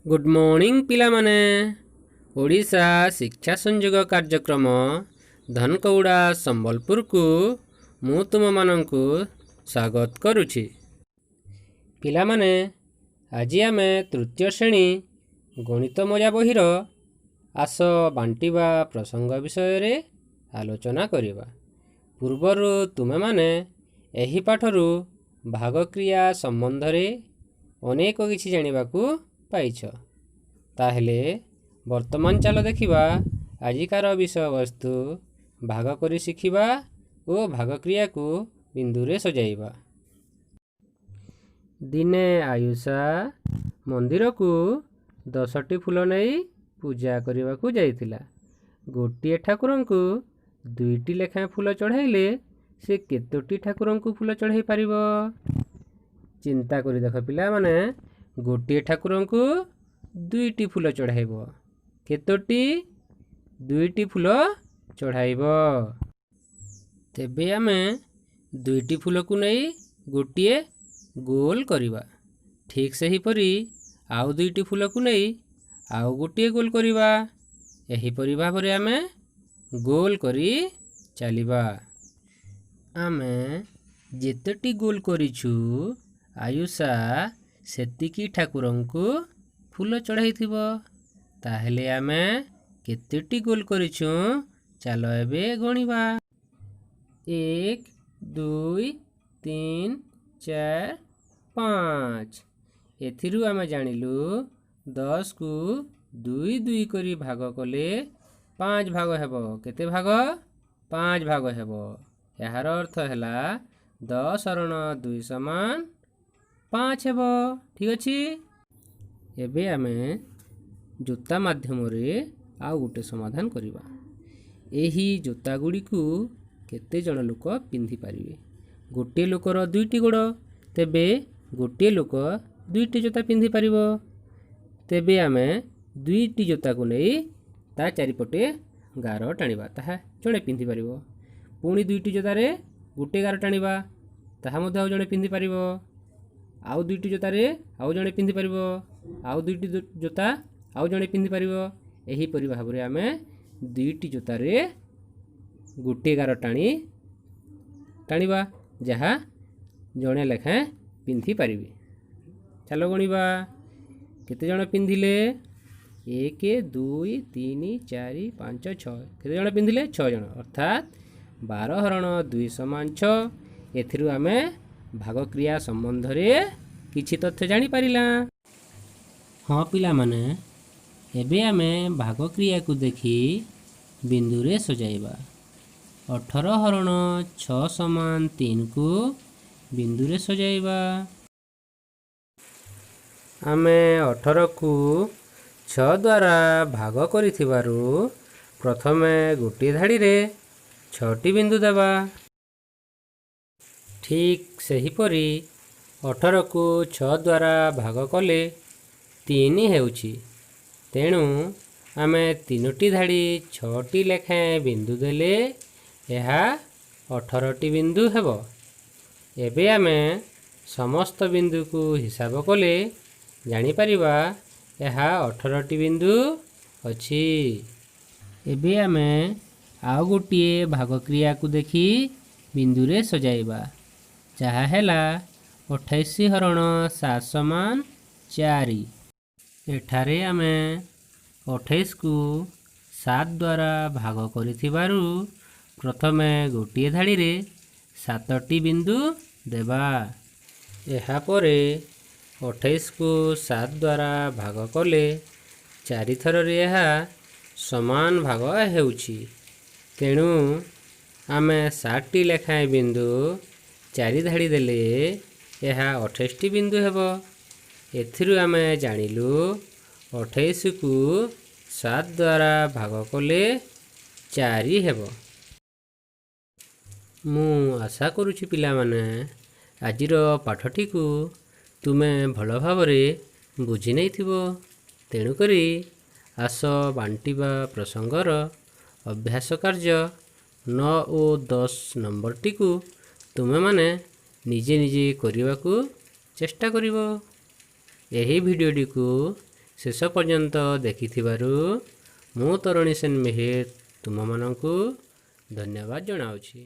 Good morning ପିଲାମାନେ। ଓଡ଼ିଶା ଶିକ୍ଷା ସଂଯୋଗ କାର୍ଯ୍ୟକ୍ରମ ଧନକଉଡ଼ା ସମ୍ବଲପୁରକୁ ମୁଁ ତୁମମାନଙ୍କୁ ସ୍ୱାଗତ କରୁଛି। ପିଲାମାନେ, ଆଜି ଆମେ ତୃତୀୟ ଶ୍ରେଣୀ ଗଣିତ ମଜା ବହିର ଆସ ବାଣ୍ଟିବା ପ୍ରସଙ୍ଗ ବିଷୟରେ ଆଲୋଚନା କରିବା। ପୂର୍ବରୁ ତୁମେମାନେ ଏହି ପାଠରୁ ଭାଗକ୍ରିୟା ସମ୍ବନ୍ଧରେ ଅନେକ କିଛି ଜାଣିବାକୁ ପାଇଛ। ତାହେଲେ ବର୍ତ୍ତମାନ ଚାଲ ଦେଖିବା ଆଜିକାର ବିଷୟବସ୍ତୁ ଭାଗ କରି ଶିଖିବା ଓ ଭାଗକ୍ରିୟାକୁ ବିନ୍ଦୁରେ ସଜାଇବା। ଦିନେ ଆୟୁଷା ମନ୍ଦିରକୁ 10ଟି ଫୁଲ ନେଇ ପୂଜା କରିବାକୁ ଯାଇଥିଲା। ଗୋଟିଏ ଠାକୁରଙ୍କୁ 2ଟି ଲେଖାଏଁ ଫୁଲ ଚଢ଼ାଇଲେ ସେ କେତୋଟି ଠାକୁରଙ୍କୁ ଫୁଲ ଚଢ଼ାଇ ପାରିବ? ଚିନ୍ତା କରି ଦେଖ ପିଲାମାନେ, ଗୋଟିଏ ଠାକୁରଙ୍କୁ 2ଟି ଫୁଲ ଚଢ଼ାଇବ, କେତୋଟି? 2ଟି ଫୁଲ ଚଢ଼ାଇବ। ତେବେ ଆମେ 2ଟି ଫୁଲକୁ ନେଇ ଗୋଟିଏ ଗୋଲ କରିବା। ଠିକ୍ ସେହିପରି ଆଉ 2ଟି ଫୁଲକୁ ନେଇ ଆଉ ଗୋଟିଏ ଗୋଲ କରିବା। ଏହିପରି ଭାବରେ ଆମେ ଗୋଲ କରି ଚାଲିବା। ଆମେ ଯେତୋଟି ଗୋଲ କରିଛୁ, ଆୟୁଷା ସେତିକି ଠାକୁରଙ୍କୁ ଫୁଲ ଚଢ଼ାଇଥିବ। ତାହେଲେ ଆମେ କେତୋଟି ଗୋଲ କରିଛୁ, ଚାଲ ଏବେ ଗଣିବା। 1, 2, 3, 4, 5। ଏଥିରୁ ଆମେ ଜାଣିଲୁ 10କୁ 2 2 କରି ଭାଗ କଲେ 5 ଭାଗ ହେବ। କେତେ ଭାଗ? 5 ଭାଗ ହେବ। ଏହାର ଅର୍ଥ ହେଲା 10 ହରଣ 2 ସମାନ 5 ହେବ। ଠିକ୍ ଅଛି। ଏବେ ଆମେ ଜୋତା ମାଧ୍ୟମରେ ଆଉ ଗୋଟେ ସମାଧାନ କରିବା। ଏହି ଜୋତା ଗୁଡ଼ିକୁ କେତେ ଜଣ ଲୋକ ପିନ୍ଧିପାରିବେ? ଗୋଟିଏ ଲୋକର 2ଟି ଗୋଡ଼, ତେବେ ଗୋଟିଏ ଲୋକ 2ଟି ଜୋତା ପିନ୍ଧିପାରିବ। ତେବେ ଆମେ 2ଟି ଜୋତାକୁ ନେଇ ତା ଚାରିପଟେ ଗାର ଟାଣିବା, ତାହା ଜଣେ ପିନ୍ଧିପାରିବ। ପୁଣି 2ଟି ଜୋତାରେ ଗୋଟିଏ ଗାର ଟାଣିବା, ତାହା ମଧ୍ୟ ଆଉ ଜଣେ ପିନ୍ଧିପାରିବ। ଆଉ 2ଟି ଜୋତାରେ ଆଉ ଜଣେ ପିନ୍ଧିପାରିବ। ଆଉ 2ଟି ଜୋତା ଆଉ ଜଣେ ପିନ୍ଧିପାରିବ। ଏହିପରି ଭାବରେ ଆମେ 2ଟି ଜୋତାରେ ଗୋଟିଏ ଗାର ଟାଣିବା, ଯାହା ଜଣେ ଲେଖାଏଁ ପିନ୍ଧିପାରିବେ। ଚାଲ ଗଣିବା, କେତେ ଜଣ ପିନ୍ଧିଲେ? 1, 2, 3, 4, 5, 6। କେତେ ଜଣ ପିନ୍ଧିଲେ? 6 ଜଣ। ଅର୍ଥାତ୍ 12 ହରଣ 2 ସମାନ 6। ଏଥିରୁ ଆମେ ଭାଗକ୍ରିୟା ସମ୍ବନ୍ଧରେ କିଛି ତଥ୍ୟ ଜାଣିପାରିଲା। ହଁ ପିଲାମାନେ, ଏବେ ଆମେ ଭାଗକ୍ରିୟାକୁ ଦେଖି ବିନ୍ଦୁରେ ସଜାଇବା। 18 ହରଣ 6 ସମାନ 3କୁ ବିନ୍ଦୁରେ ସଜାଇବା। ଆମେ 18କୁ 6 ଦ୍ୱାରା ଭାଗ କରିଥିବାରୁ ପ୍ରଥମେ ଗୋଟିଏ ଧାଡ଼ିରେ 6ଟି ବିନ୍ଦୁ ଦେବା। ଠିକ୍ ସେହିପରି 18କୁ 6 ଦ୍ୱାରା ଭାଗ କଲେ 3 ହେଉଛି। ତେଣୁ ଆମେ 3ଟି ଧାଡ଼ି 6ଟି ଲେଖାଏଁ ବିନ୍ଦୁ ଦେଲେ ଏହା 18ଟି ବିନ୍ଦୁ ହେବ। ଏବେ ଆମେ ସମସ୍ତ ବିନ୍ଦୁକୁ ହିସାବ କଲେ ଜାଣିପାରିବା ଏହା 18ଟି ବିନ୍ଦୁ ଅଛି। ଏବେ ଆମେ ଆଉ ଗୋଟିଏ ଭାଗକ୍ରିୟାକୁ ଦେଖି ବିନ୍ଦୁରେ ସଜାଇବା, ଯାହା ହେଲା 28 ହରଣ 7 ସମାନ 4। ଏଠାରେ ଆମେ 28କୁ 7 ଦ୍ୱାରା ଭାଗ କରିଥିବାରୁ ପ୍ରଥମେ ଗୋଟିଏ ଧାଡ଼ିରେ 7ଟି ବିନ୍ଦୁ ଦେବା। ଏହାପରେ 28କୁ 7 ଦ୍ୱାରା ଭାଗ କଲେ 4 ଥରରେ ଏହା ସମାନ ଭାଗ ହେଉଛି। ତେଣୁ ଆମେ 7ଟି ଲେଖାଏଁ ବିନ୍ଦୁ 4 ଧାଡ଼ି ଦେଲେ ଏହା 28ଟି ବିନ୍ଦୁ ହେବ। ଏଥିରୁ ଆମେ ଜାଣିଲୁ 28କୁ 7 ଦ୍ୱାରା ଭାଗ କଲେ 4 ହେବ। ମୁଁ ଆଶା କରୁଛି ପିଲାମାନେ, ଆଜିର ପାଠଟିକୁ ତୁମେ ଭଲ ଭାବରେ ବୁଝି ନେଇଥିବ। ତେଣୁକରି ଆସ ବାଣ୍ଟିବା ପ୍ରସଙ୍ଗର ଅଭ୍ୟାସ କାର୍ଯ୍ୟ 9 ଓ 10 ନମ୍ବରଟିକୁ ତୁମେମାନେ ନିଜେ ନିଜେ କରିବାକୁ ଚେଷ୍ଟା କରିବ। ଏହି ଭିଡ଼ିଓଟିକୁ ଶେଷ ପର୍ଯ୍ୟନ୍ତ ଦେଖିଥିବାରୁ ମୁଁ ତରଣୀ ସେନ ମେହେର ତୁମମାନଙ୍କୁ ଧନ୍ୟବାଦ ଜଣାଉଛି।